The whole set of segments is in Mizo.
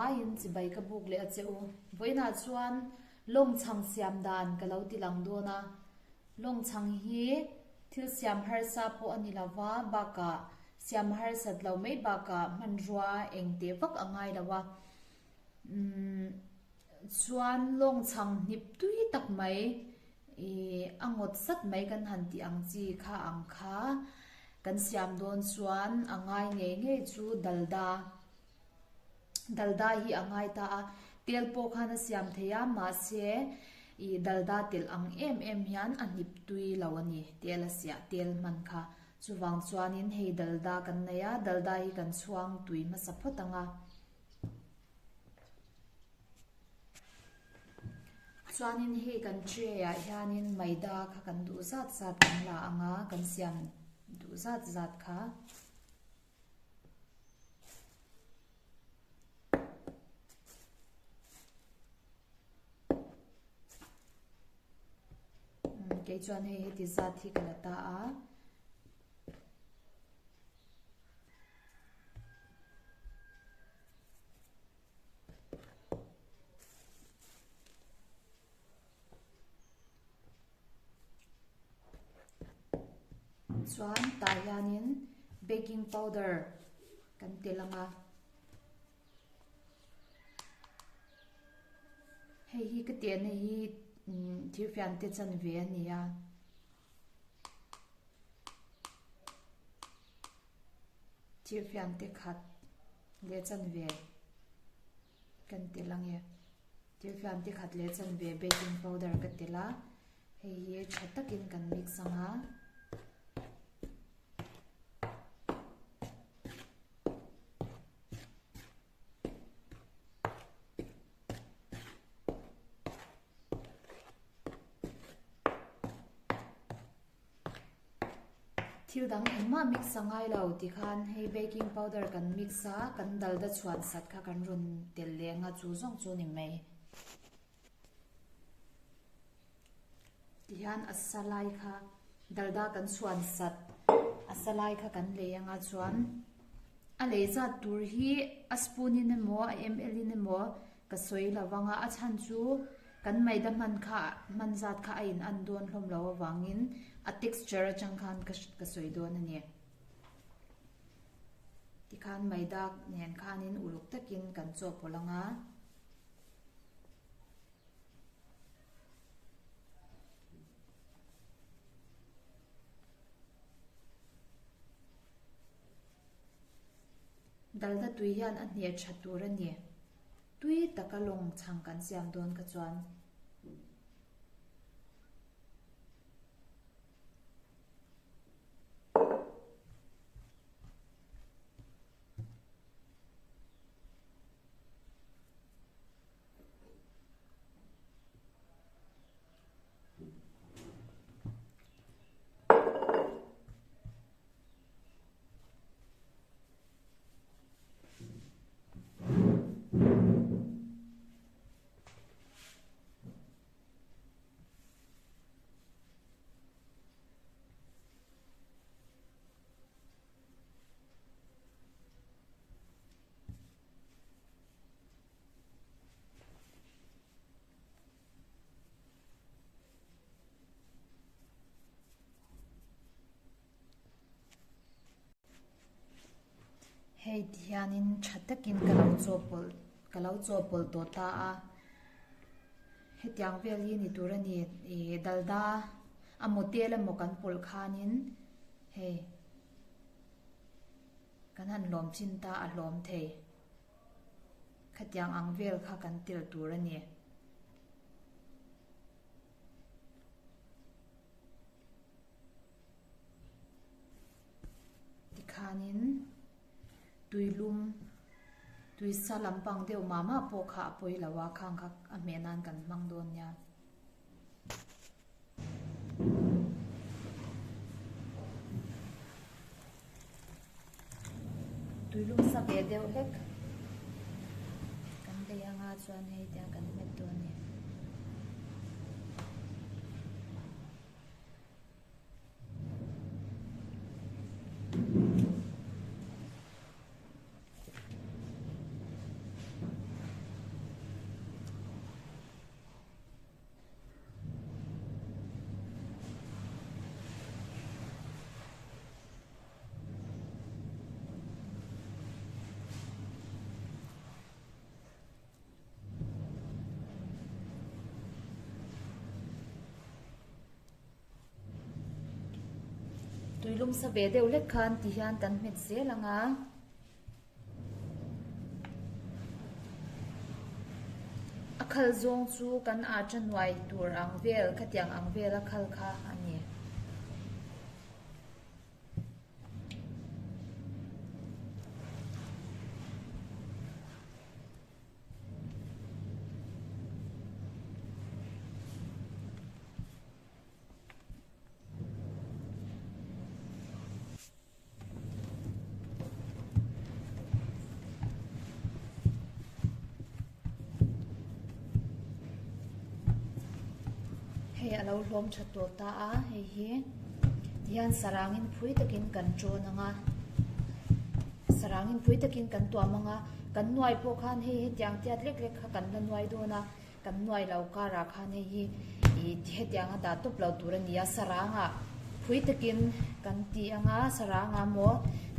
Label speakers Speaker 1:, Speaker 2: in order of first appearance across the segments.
Speaker 1: vaiin chibai ka buk leh a che u. Vawiinah chuan lawng chhang siam dan ka lo ti lang dawn a. Lawng chhang hi thil siam harsa pawh a ni lo va, bakah siam harsat lo mai bakah hmanrua eng teh vak a ngai lo a. Umm chuan lawng chhang hnip tui tak mai ih a ngawt sat mai kan han tih ang chi kha ang kha kan siam dawn chuan a ngai ngei ngei chu dalda dalda hi a ngai ta a tel pawh khan a siam thei a mahse ih dalda telh ang em em hian a hnip tui lo a ni tel a siah tel hman kha chuvang chuanin hei dalda kan nei a dalda hi kan chhuang tui hmasa phawt ang a. Chuanin hei kan tray ah hianin maida kha kan duh zat zat kan la ang a kan siam duh zat zat kha. Kei chuan hei heti zat hi ka la ta a. Chuan tah hianin baking powder kan tel ang a hei hi ka tehna hi thirfian te chanve a ni a. Thirfian te khat leh chanve kan tel ang e. Thirfian te khat leh chanve baking powder ka tel a, hei hi tha takin kan mix ang a. Thil dang engmah mix a ngai lo tikhan hei baking powder kan mix a, kan dalda chhuan sat kha kan rawn tel leh anga chu zawng chu a ni mai. Tihian a sa lai kha dalda kan chhuan sat a sa lai kha kan lei anga chuan a lei zat tur hi a spoon in emaw a ml in emaw ka sawi lo vang a a chhan chu kan maida hman kha hman zat kha a in an dawn hlawm lo avangin a texture atang khan ka ka sawi dawn a ni tikhan maida nen khanin uluk takin kan chawhpawlh ang a. Dalda tui hian a hne tha tur a ni. Tui taka lawng chhang kan siam dawn kha chuan. Hei ti hianin tha takin ka lo chawhpawlh ka lo chawhpawlh tawh ta a hetiang vel hi ni tur a ni ih dalda a motel emaw kan pawlh khanin hei. Kan han hlawm chin ta a hlawm thei. Khatiang ang vel kha kan tel tur a ni. Tikhanin tuilum tuisa lampang deuh mah mah pawh kha a pawi lo a, khang kha a hmeh nan kan hmang dawn nia. Tuilum sa ve deuh hlek kan lei anga chuan hei tiang kan hmet dawn a ni. Tuilum sa ve deuh hlek khan ti hian kan hmet zel ang a. A khal zawng chu kan aṭa nuai tur ang vel khatiang ang vel a khal kha a ni. Hei a lo hlawm tha tawh ta a hei hi tihian sarangin phui takin kan tawn ang a sarangin phui takin kan tuam ang a kan nuai pawh khan hei hetiang tiat lek lek kha kan la nuai dawn a. Kan nuai lo karah khan hei hi ih hetiang a dah tawp lo tur a ni a, sarangah phui takin kan ti ang a, sarangah maw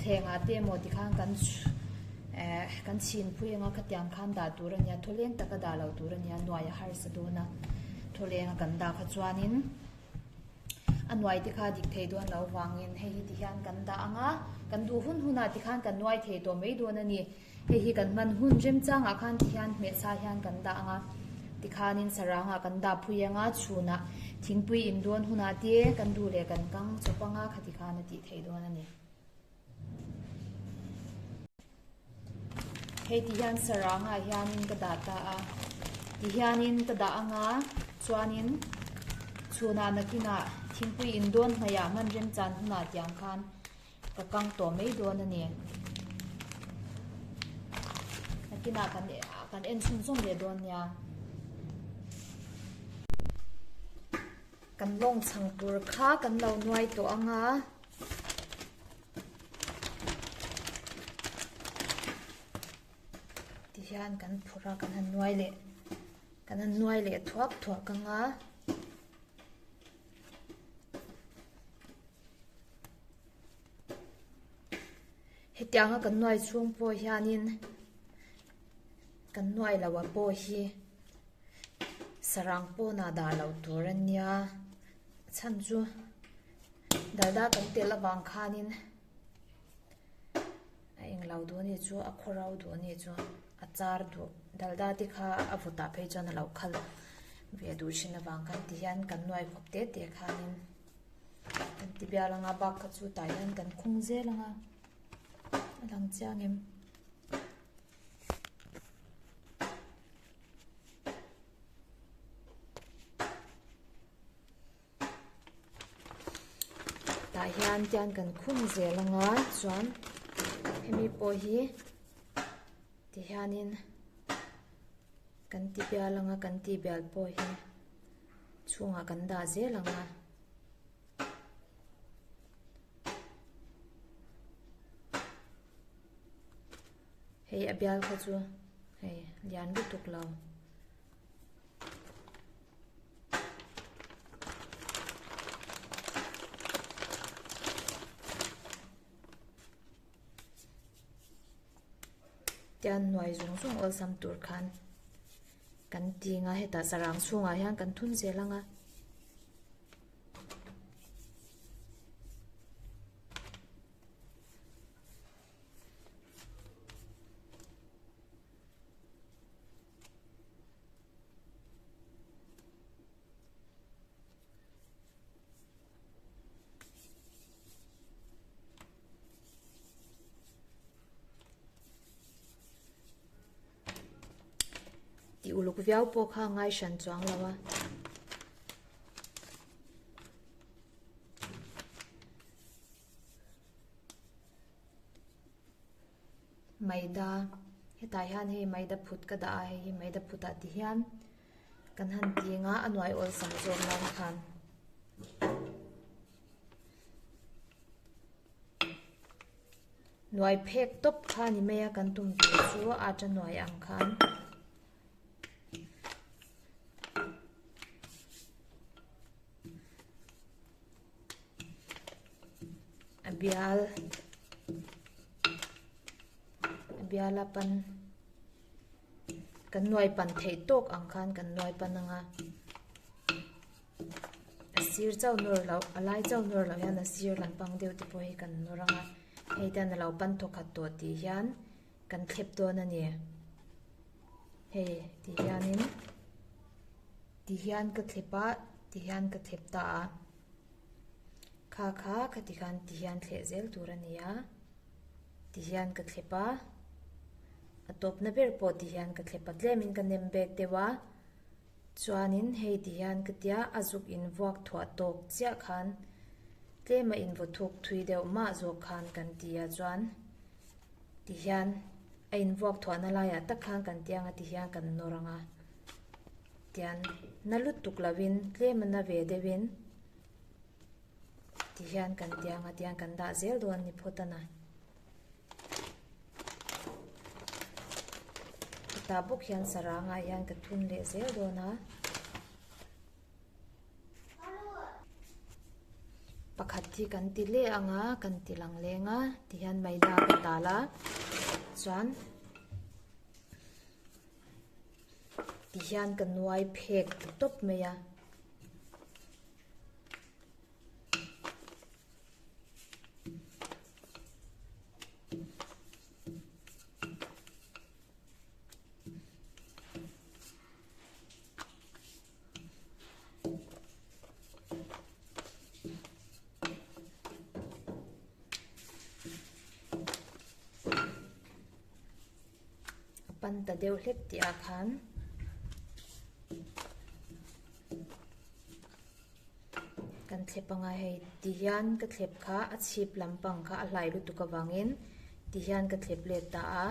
Speaker 1: thlengah te emaw tikhan kan eh kan chhin phui ang a khatiang khan dah tur a ni a, thawleng taka dah lo tur a ni a, nuai a harsa dawn a, thawleng a kan dah kha chuanin a nuai te kha dik thei dawn lo vangin hei hi tihian kan dah ang a, kan duh hun hunah tikhan kan nuai thei tawh mai dawn a ni. Hei hi kan hman hun remchangah khan tihian hmehsa hian kan dah ang a, tikhanin sarangah kan dah phui ang a, chhunah thingpui in dawn hunah te kan duh leh kan kang chawp ang a, khati khan a tih theih dawn a ni. Hei tihian sarangah hianin ka dah ta a, tihianin ka dah ang a, chuanin chhunah nakinah thingpui in dawn hnaihah hman remchan hunah tiang khan Ka kang tawh mai dawn a ni. Nakinah kan kan en chhunzawm leh dawn nia. Kan lawng chhang tur kha kan lo nuai tawh ang a. Tihian kan phurh a kan han nuai leh kan han nuai leh thuak thuak ang a. Hetianga kan nuai chhung pawh hianin kan nuai loh ah pawh hi sarang pawnah dah loh tur a nia a chhan chu dalda kan tel avang khanin a englo duh a nih chu a khaw ro duh a nih chu a char duh dalda te kha a vawtah phei chuan a lo khal ve duh thin avang khan ti hian kan nuai khawp te te khanin. Kan ti bial anga bak kha chu tah hian kan khung zel anga a lang chiang em. Tah hian tian kan khung zel anga chuan hemi pawh hi ti hianin kan ti bial anga kan ti bial pawh hi chhungah kan dah zel ang a. Hei a bial kha chu hei lian lutuk lo. Tian nuai zung zung awlsam tur khan. Kan ting a hetah sarang chhungah hian kan thun zel ang a. Tih uluk viau pawh kha a ngai hran chuang lo a. Maida hetah hian hei maida phut ka dah a hei hi maida phut ah ti hian kan han ting a a nuai awlsam zawk nan khan. Nuai phek tawp kha ni mai a kan tum tur chu aṭa nuai ang khan. A bial a bial a pan kan nuai pan theih tawk ang khan kan nuai pan ang a. sir chauh nawr loh a lai chauh nawr loh hian a sir lampang deuh te pawh hi kan nawr ang a hei te hian a lo pan thawkhat tawh tih hian kan thlep dawn a ni hei ti hianin ti hian ka thlep a ti hian ka thlep ta a kha kha khati khan ti hian thleh zel tur a ni a ti hian ka thlep a a tawpna ber pawh ti hian ka thlep a tlemin ka nem bek deuh a. Chuanin hei ti hian ka tia a zuk in vuak thuah tawk chiah khan tlem a in vaw thuk thui deuh mah zawk khan kan ti a chuan ti hian a in vuak thuahna laiah tak khan kan tia anga ti hian kan nawr ang a tian na lutuk lovin tlem a na ve deuhin ti hian kan tia anga tian kan dah zel dawn a ni phawt a na. Hetah bawk hian sarangah hian ka thun leh zel dawn a. Pakhat hi kan ti leh ang a, kan ti lang leng a, tihian maida ka tal a, chuan tihian ka nuai phek ta tawp mai a. A pan ta deuh hlek tih ah khan Kan thlep anga hei ti hian ka thlep kha a chhip lampang kha a hlai lutuk avangin ti hian ka thlep let ta a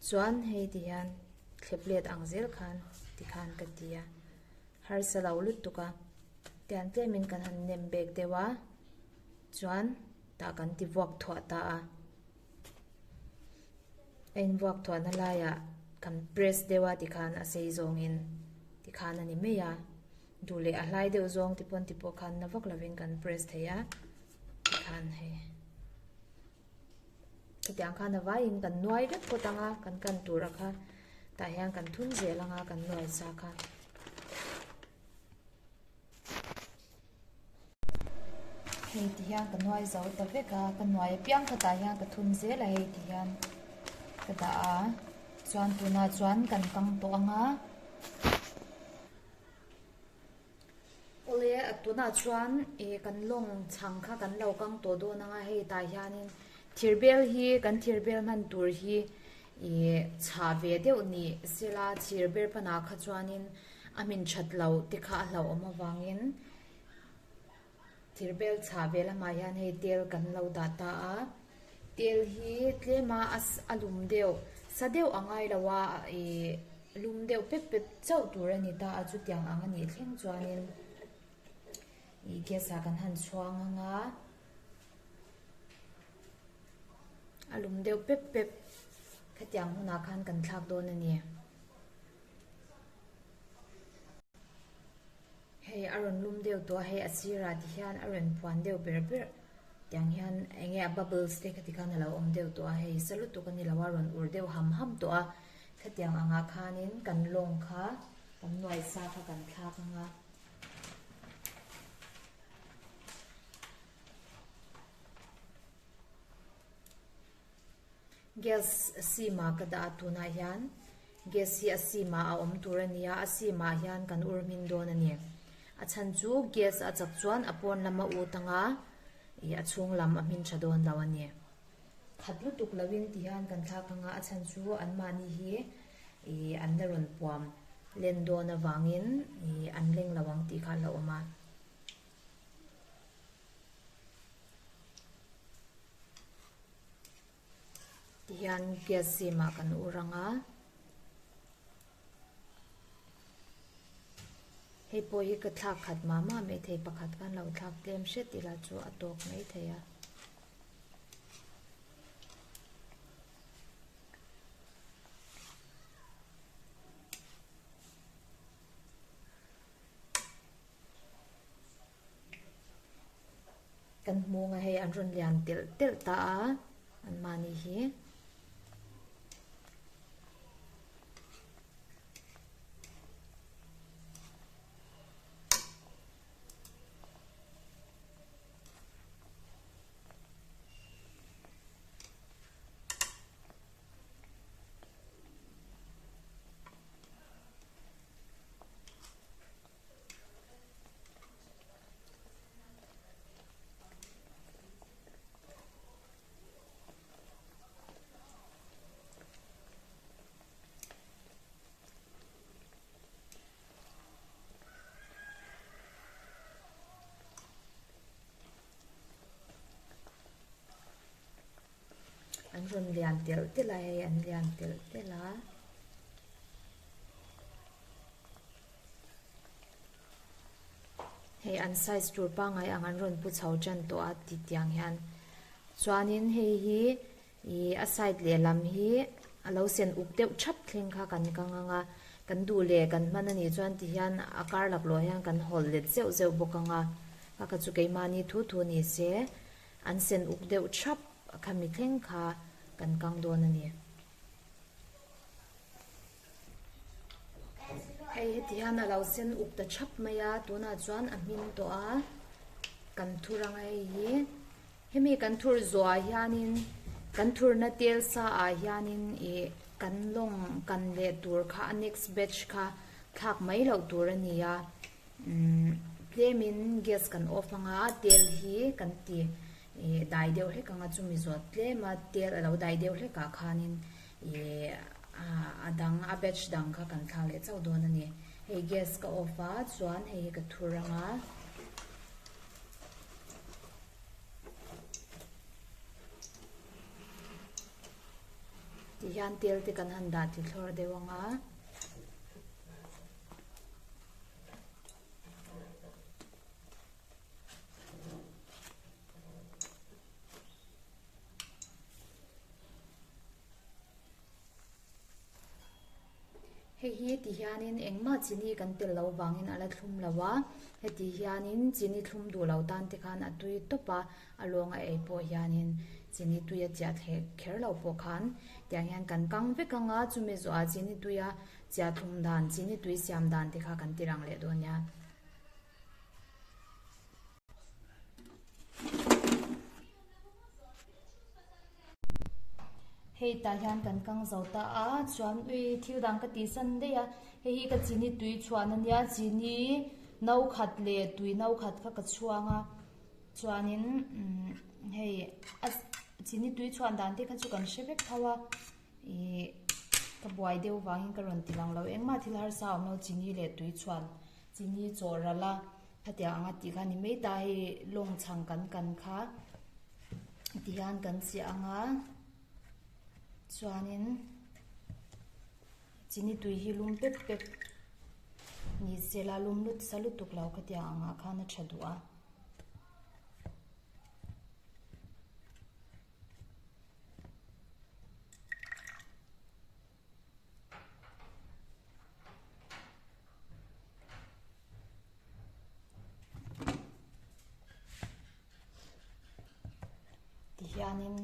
Speaker 1: chuan hei ti hian thlep let ang zel khan ti khan ka ti a harsa lo lutuk a tiang tlemin kan han nem bek deuh a chuan tah kan ti vuak thuah ta a. A invuak thuahna laiah kan press deuh a tikhan a sei zawngin tikhan a ni mai a duh leh a hlai deuh zawng te pawn ti pawh khan na vak lovin kan press thei a tikhan hei hetiang khan a vaiin kan nuai vek phawt ang a kan kan tur a kha tah hian kan thun zel ang a kan nuai sa kha. Hei ti hian ka nuai zo ta vek a, ka nuai apiang khatah hian ka thun zel a hei ti hian ka dah a, chuan tunah chuan kan kang tawh ang a. Awle tunah chuan ih kan lawng chhang kha kan lo kang tawh dawn ang a hei tah hianin thirbel hi kan thirbel hman tur hi ih chhah ve deuh ni sela thirbel panah kha chuanin a hmin that loh te kha a hlauhawm avangin thirbel chhah ve lamah hian hei tel kan lo dah ta a tel hi tlema a a lum deuh sa deuh a ngai lo a ih lum deuh pep pep chauh tur a ni ta a chutiang ang a nih thleng chuanin ih gas ah kan han chhuang ang a a lum deuh pep pep khatiang hunah khan kan thlak dawn a ni. Hei a rawn lum deuh tawh a hei a sirah ti hian a rawn phuan deuh ber ber tiang hian eng nge a bubbles te khati khan a lo awm deuh tawh a hei sa lutuk a ni lo a rawn ur deuh ham ham tawh a khatiang angah khanin kan lawng kha kan nuai sa kha kan thlak ang a. Gas sim ah ka dah a tunah hian gas hi a sim ah a awm tur a ni a a sim ah hian kan ur hmin dawn a ni a chhan chu gas a chak chuan a pawn lam a ut ang a ih a chhung lam a hmin tha dawn lo a ni khat lutuk lo in ti hian kan thlak ang a a chhan chu an mahni hi ih an la rawn puam len dawn avangin ih an leng lo ang tih kha a la awm a. Tihian gas zimah kan ur ang a hei pawh hi ka thlak khat mah mah mai thei pakhat khan lo thlak tlem hret ila chu a tawk mai thei a. Kan hmung a hei an rawn lian telh telh ta a an mahni hi. rawn lian telh telh a hei an lian telh telh a. Hei an size tur pangngai ang an rawn pu chho tan tawh a ti tiang hian chuanin hei hi ih a side lehlam hi a lo sen uk deuh thap thleng kha kan kang ang a kan duh leh kan hman a nih chuan ti hian a kar laklawh hian kan hawlh let zeuh zeuh bawk ang a a kha chu keimahni thu thu ni se an sen uk deuh thap khami thleng kha kan kang dawn a ni. Hei heti hian a lo sen uk ta thap mai a tunah chuan a hmin tawh a kan thur ang a hei hi hemi kan thur zawhah hianin kan thurna tel sa ah hianin ih kan lawng kan leh tur kha a next batch kha thlak mai loh tur a ni a umm tlemin gas kan off anga tel hi kan ti Ih dai deuh hlek anga chumi zawt tlem a tel a lo dai deuh hlek ah khanin ih a dang a batch dang kha kan thlak leh chauh dawn a ni. Hei gas ka off a chuan hei hi ka thur anga. Tihian tel te kan han dah ti thlawr deuh anga. Hei hi ti hianin engmah chini kan tel loh vangin a la thlum lo a, heti hianin chini thlum duh lo tan te khan a tui tawp a, a lawnga ei pawh hianin chini tui a chiah thleh kher lo pawh khan tiang hian kan kang vek ang a, chumi zawhah chini tuia chiah thlum dan chini tui siam dan te kha kan ti rang leh dawn nia. Hei tah hian kan kang zo ta a chuan ui thil dang ka tih san daih a hei hi ka chini tui chhuan ania chini no khat leh tui no khat kha ka chhuang a chuanin umm hei a chini tui chhuan dan te kha chu kan hre vek tho a. Ih ka buai deuh vangin ka rawn ti lang lo engmah thil harsa a awm lo chini leh tui chhuan chini chaw ral a khatiang anga tih kha a ni mai ta hei lawng chhang kan kan kha ti hian kan chiah ang a chuanin chini tui hi lum pep pep ni sela lum lut sa lutuk lo khatiang angah khan a tha duh a. Tihianin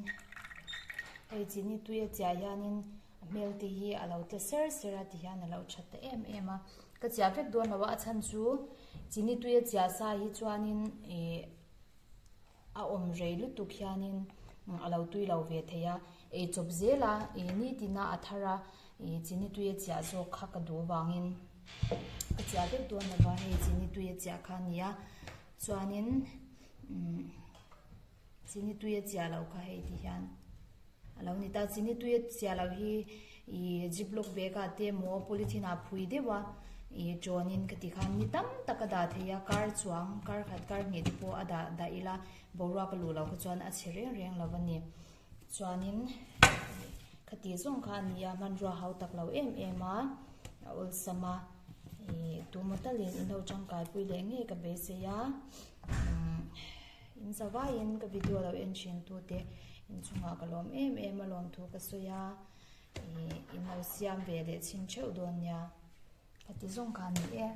Speaker 1: hei chini tui a chiah hianin a hmel te hi a lo tle ser ser a tihian a lo that ta em em a ka chiah vek dawn lo a a chhan chu chini tui a chiah sa hi chuanin ih A awm rei lutuk hianin a lo tui lo ve thei a, ei chawp zel a, ih nitina a thar a, ih chini tui a chiah zawk kha ka duh vangin ka chiah deuh dawn lo va, hei chini tui a chiah kha a ni a, chuanin umm chini tui a chiah loh kha hei ti hian a lo ni ta, chini tui a chiah loh hi ih ziplock bag ah te emaw polythene ah phui deuh a ih tawnin ka ti khan ni tam tak a dah thei a kar chuang kar khat kar hnih te pawh a dah dah ila boruak a luh loh kha chuan a chhe reng reng lo a ni chuanin khati zawng kha a ni a hmanrua hau tak lo em em a a awlsam a ih tumaw talin in lo tangkai pui leh ngei ka beisei a umm. In zavaiin ka video lo en thin tute inchungah ka lawm em em a lawmthu ka sawi a, ih in lo siam ve leh chhin theuh dawn nia ka ti zawng kha a ni e.